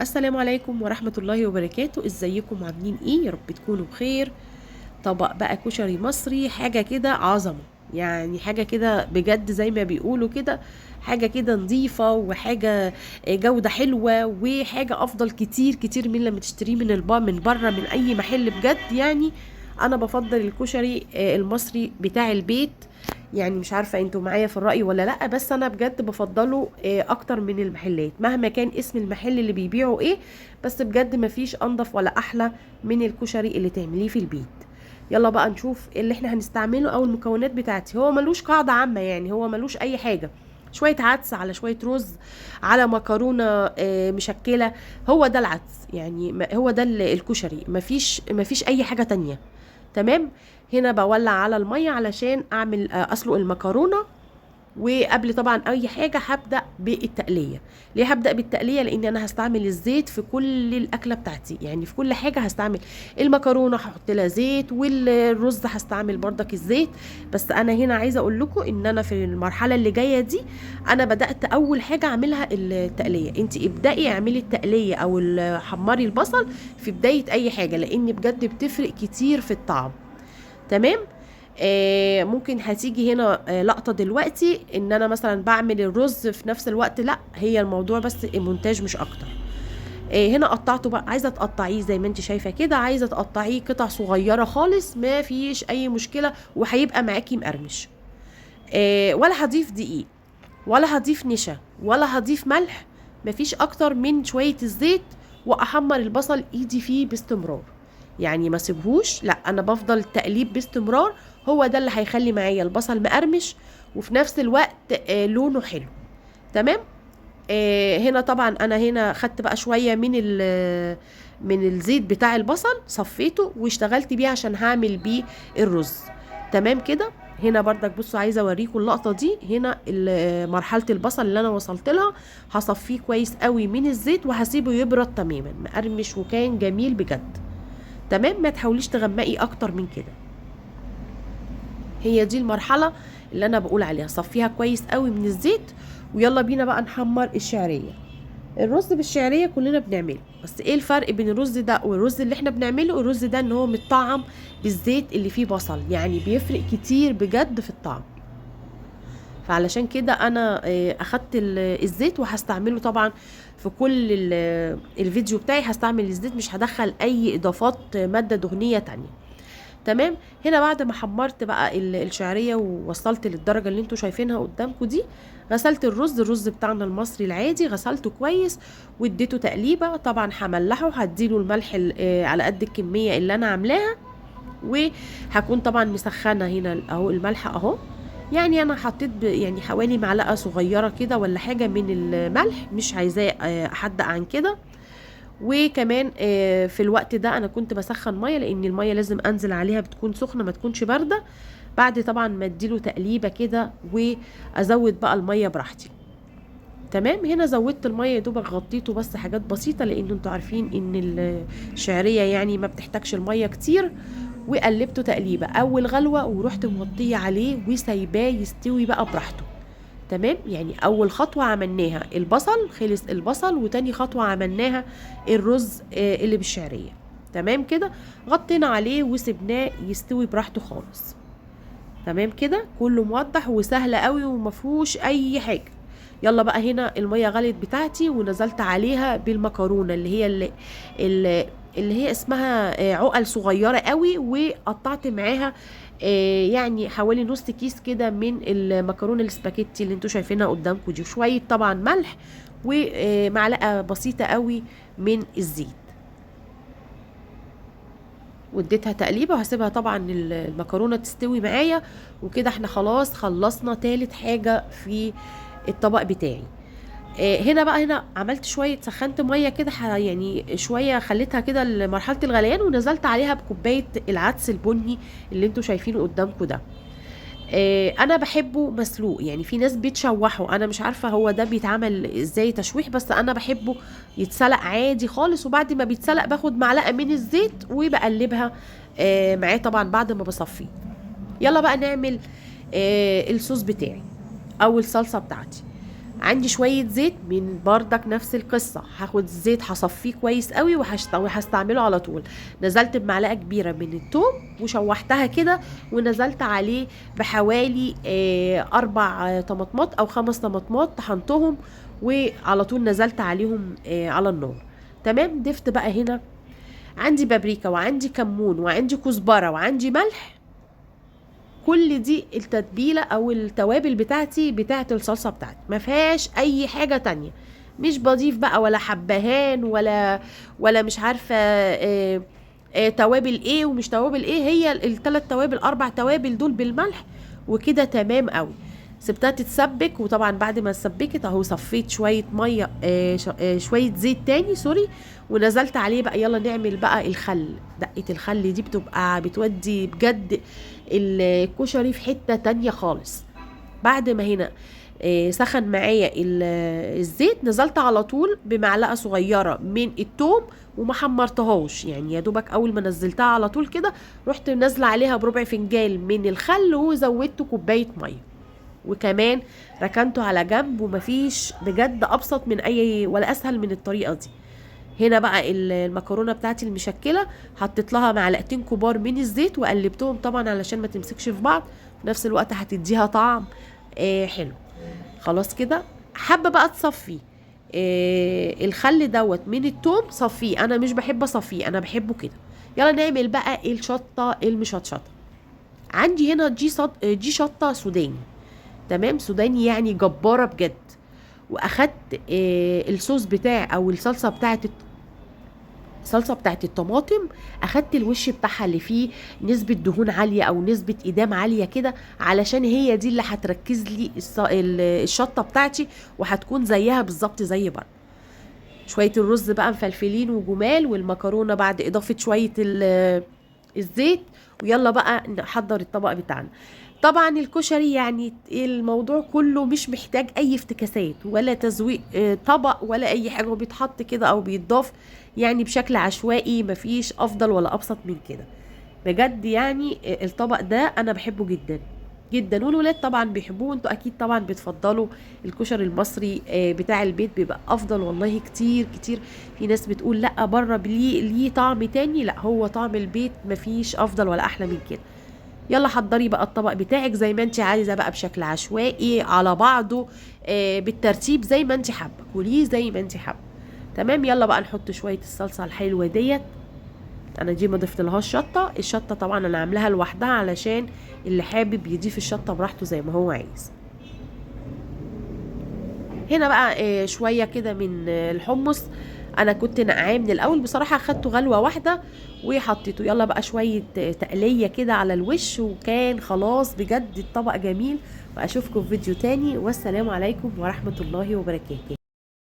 السلام عليكم ورحمة الله وبركاته. ازيكم عاملين ايه؟ يا رب تكونوا بخير. طبق بقى كشري مصري، حاجة كده عظمة، يعني حاجة كده بجد زي ما بيقولوا كده، حاجة كده نظيفة وحاجة جودة حلوة وحاجة أفضل كتير كتير من لما تشتريه من بره من أي محل بجد. يعني أنا بفضل الكشري المصري بتاع البيت، يعني مش عارفة انتوا معايا في الرأي ولا لأ، بس أنا بجد بفضله أكتر من المحلات مهما كان اسم المحل اللي بيبيعه ايه، بس بجد مفيش أنضف ولا أحلى من الكشري اللي تعمليه في البيت. يلا بقى نشوف اللي احنا هنستعمله او المكونات بتاعتي. هو ملوش قاعدة عامة، يعني هو ملوش اي حاجة، شوية عدس على شوية رز على مكرونة مشكلة، هو ده العدس، يعني هو ده الكشري، مفيش اي حاجة تانية. تمام. هنا بولع على المية علشان اعمل اسلق المكرونة، وقبل طبعا اي حاجة هبدأ بالتقلية. ليه هبدأ بالتقلية؟ لان انا هستعمل الزيت في كل الاكلة بتاعتي، يعني في كل حاجة هستعمل المكرونة هحط لها زيت، والرز هستعمل بردك الزيت. بس انا هنا عايزة اقول لكم ان انا في المرحلة اللي جاية دي انا بدأت اول حاجة اعملها التقلية. انت ابدأي اعملي التقلية او حمري البصل في بداية اي حاجة، لان بجد بتفرق كتير في الطعم. تمام. ممكن هتيجي هنا لقطة دلوقتي ان انا مثلا بعمل الرز في نفس الوقت، لا هي الموضوع بس مونتاج مش اكتر. هنا قطعته بقى، عايزة تقطعيه زي ما انت شايفة كده، عايزة تقطعيه قطع صغيرة خالص ما فيش اي مشكلة، وهيبقى معاكي مقرمش. ولا هضيف دقيق ولا هضيف نشا ولا هضيف ملح، مفيش اكتر من شوية الزيت، واحمر البصل ايدي فيه باستمرار، يعني ما سيبهوش، لا انا بفضل تقليب باستمرار، هو ده اللي هيخلي معايا البصل مقرمش وفي نفس الوقت لونه حلو. تمام. هنا طبعا انا هنا خدت بقى شوية من الزيت بتاع البصل، صفيته واشتغلت بيه عشان هعمل بيه الرز. تمام كده. هنا بردك بصوا عايزه اوريكم اللقطة دي. هنا مرحلة البصل اللي انا وصلت لها، هصفيه كويس قوي من الزيت وهسيبه يبرد تماما، مقرمش وكان جميل بجد. تمام. ما تحاوليش تغمقي اكتر من كده، هي دي المرحلة اللي انا بقول عليها، صفيها كويس قوي من الزيت. ويلا بينا بقى نحمر الشعرية. الرز بالشعريه كلنا بنعمله، بس ايه الفرق بين الرز ده والرز اللي احنا بنعمله؟ الرز ده ان هو متطعم بالزيت اللي فيه بصل، يعني بيفرق كتير بجد في الطعم. فعلشان كده انا اخدت الزيت وهستعمله طبعا في كل الفيديو بتاعي، هستعمل الزيت، مش هدخل اي اضافات مادة دهنية تانية. تمام. هنا بعد ما حمرت بقى الشعرية ووصلت للدرجة اللي انتوا شايفينها قدامكم دي، غسلت الرز بتاعنا المصري العادي، غسلته كويس واديته تقليبه. طبعا هملحه، هديله الملح على قد الكمية اللي انا عاملاها، وهكون طبعا مسخنه هنا اهو الملح اهو، يعني انا حطيت يعني حوالي معلقه صغيرة كده ولا حاجة من الملح، مش عايزاه احدق عن كده. وكمان في الوقت ده انا كنت بسخن مية، لان المية لازم انزل عليها بتكون سخنة ما تكونش باردة. بعد طبعا ما اديله تقليبه كده وازود بقى المية براحتي. تمام. هنا زودت المية يا دوبك غطيته بس حاجات بسيطة، لان انتوا عارفين ان الشعرية يعني ما بتحتاجش المية كتير. وقلبته تقليبه اول غلوه ورحت مغطيه عليه وسايباه يستوي بقى براحته. تمام. يعني اول خطوة عملناها البصل، خلص البصل، وتاني خطوة عملناها الرز اللي بالشعريه. تمام كده. غطينا عليه وسبناه يستوي براحته خالص. تمام كده، كله موضح وسهل قوي ومفهوش اي حاجة. يلا بقى هنا المية غلت بتاعتي ونزلت عليها بالمكرونه اللي هي اللي هي اسمها عقل صغيرة قوي، وقطعت معاها يعني حوالي نص كيس كده من المكرونه السباكيتي اللي انتوا شايفينها قدامكم دي، وشوية طبعا ملح ومعلقة بسيطة قوي من الزيت، واديتها تقليبه. وهسيبها طبعا المكرونه تستوي معايا. وكده احنا خلاص خلصنا تالت حاجة في الطبق بتاعي. هنا بقى هنا عملت شوية، سخنت مية كده، يعني شوية خليتها كده لمرحلة الغليان، ونزلت عليها بكوبايه العدس البني اللي انتوا شايفينه قدامكم ده. انا بحبه مسلوق، يعني في ناس بتشوحه، انا مش عارفه هو ده بيتعمل ازاي تشويح، بس انا بحبه يتسلق عادي خالص. وبعد ما بيتسلق باخد معلقه من الزيت وبقلبها معاه طبعا بعد ما بصفيه. يلا بقى نعمل الصوص بتاعي او الصلصه بتاعتي. عندي شوية زيت من بردك نفس القصة، هاخد الزيت هصفيه كويس قوي وهستعمله على طول. نزلت بمعلقه كبيرة من الثوم وشوحتها كده، ونزلت عليه بحوالي 4 طماطمات او 5 طماطمات طحنتهم، وعلى طول نزلت عليهم على النار. تمام. ضفت بقى هنا عندي بابريكا وعندي كمون وعندي كزبره وعندي ملح. كل دي التتبيله او التوابل بتاعتي بتاعه الصلصه بتاعتي، ما فيهاش اي حاجة تانية. مش بضيف بقى ولا حبهان ولا مش عارفه توابل ايه ومش توابل ايه. هي الثلاث توابل 4 توابل دول بالملح وكده تمام قوي. سبتها تتسبك، وطبعا بعد ما اتسبكت اهو صفيت شوية مية، شوية زيت تاني sorry، ونزلت عليه بقى. يلا نعمل بقى الخل. دقه الخل دي بتبقى بتودي بجد الكشري في حتة تانية خالص. بعد ما هنا سخن معايا الزيت، نزلت على طول بمعلقه صغيرة من التوم وما حمرتهاش، يعني يا دوبك اول ما نزلتها على طول كده رحت نازله عليها بربع فنجان من الخل وزودت كوباية مية، وكمان ركنته على جنب. ومفيش بجد ابسط من اي ولا اسهل من الطريقة دي. هنا بقى المكرونه بتاعتي المشكلة حطيت لها معلقتين كبار من الزيت وقلبتهم طبعا علشان ما تمسكش في بعض، في نفس الوقت هتديها طعم حلو. خلاص كده. حابة بقى تصفي الخل دوت من التوم، صفيه. انا مش بحب اصفيه، انا بحبه كده. يلا نعمل بقى الشطه المشطشطه. عندي هنا دي شطه سوداني، تمام، سوداني يعني جبارة بجد. واخدت الصوص بتاع او الصلصه بتاعت الصلصه بتاعت الطماطم، اخدت الوش بتاعها اللي فيه نسبه دهون عالية او نسبه ادام عالية كده، علشان هي دي اللي هتركز لي الشطه بتاعتي وهتكون زيها بالظبط زي بره. شوية الرز بقى مفلفلين وجمال، والمكرونه بعد اضافه شوية الزيت. ويلا بقى نحضر الطبق بتاعنا. طبعا الكشري يعني الموضوع كله مش محتاج اي افتكاسات ولا تزويق طبق ولا اي حاجة، وبيتحط كده او بيتضاف يعني بشكل عشوائي، مفيش افضل ولا ابسط من كده بجد. يعني الطبق ده انا بحبه جدا جدا، والولاد طبعا بيحبوه، وانتوا اكيد طبعا بتفضلوا الكشري المصري بتاع البيت، بيبقى افضل والله كتير كتير. في ناس بتقول لا بره ليه طعم تاني، لا هو طعم البيت مفيش افضل ولا احلى من كده. يلا حضري بقى الطبق بتاعك زي ما انت عايزه بقى، بشكل عشوائي على بعضه، بالترتيب زي ما انت حابة، كليه زي ما انت حابة. تمام. يلا بقى نحط شوية الصلصه الحلوة ديت. انا دي ما ضفتلهاش شطه، الشطه طبعا انا عاملاها لوحدها علشان اللي حابب يضيف الشطه براحته زي ما هو عايز. هنا بقى شوية كده من الحمص، انا كنت نقعاه من الاول بصراحة، اخدته غلوه واحدة وحطيته. يلا بقى شوية تقليه كده على الوش، وكان خلاص بجد الطبق جميل. واشوفكم في فيديو تاني، والسلام عليكم ورحمة الله وبركاته.